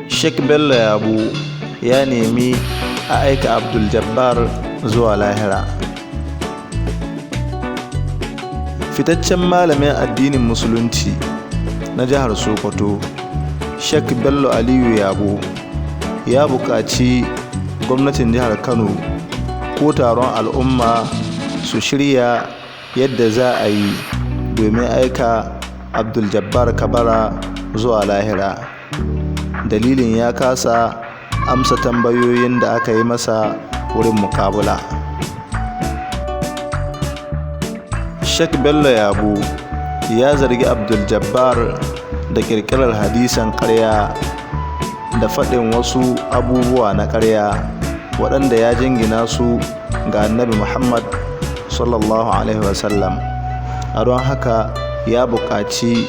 Sheikh Bello Yabo ya nemi a aika Abdul Jabbar zuwa lahira. Fitaccen malamin addinin Musulunci na jihar Sokoto, Sheikh Bello Aliyu Yabo, ya buƙaci gwamnatin jihar Kano ko taron al'umma su shirya yadda za a yi domin aika Abdul Jabbar Kabara zuwa lahira. Dalilin ya kasa amsa tambayoyin da aka yi masa wurin muƙabala. Sheikh Bello Yabo ya zargi Abdul Jabbar da ƙirƙirar hadisan ƙarya da faɗin wasu abubuwa na ƙarya waɗanda ya jingina su ga Annabi Muhammad sallallahu alaihi wasallam. A don haka ya buƙaci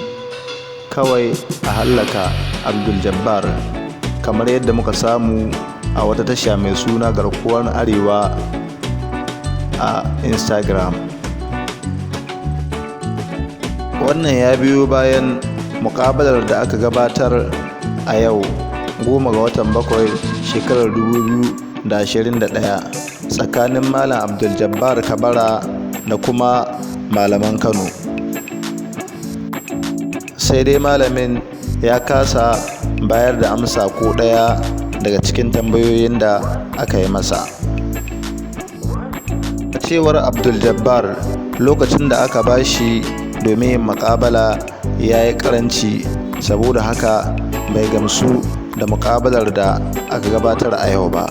kawai a hallaka Abdul Jabbar, kamar yadda muka samu a wata tasha mai suna Garkuwar Arewa a Instagram. Wannan ya biyo bayan muƙabalar da aka gabatar a yau, 10 ga watan 7, shekarar 2021, tsakanin Malam Abdul Jabbar Kabara da kuma malaman Kano. Sai dai malamin ya kasa bayar da amsa ko ɗaya daga cikin tambayoyin da aka yi masa. A cewar Abdul Jabbar, lokacin da aka ba shi domin yin muƙabala ya yi ƙaranci, saboda haka bai gamsu da muƙabalar da aka gabatar a yau ba.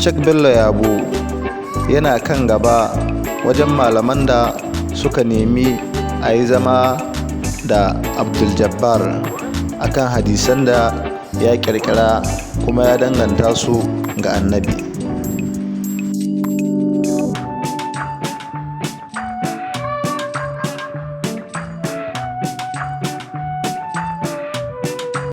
Sheikh Bello Yabo yana kan gaba wajen malaman da suka nemi a yi zama da Abdul Jabbar a kan hadisan da ya ƙirƙira kuma ya danganta su ga Annabi.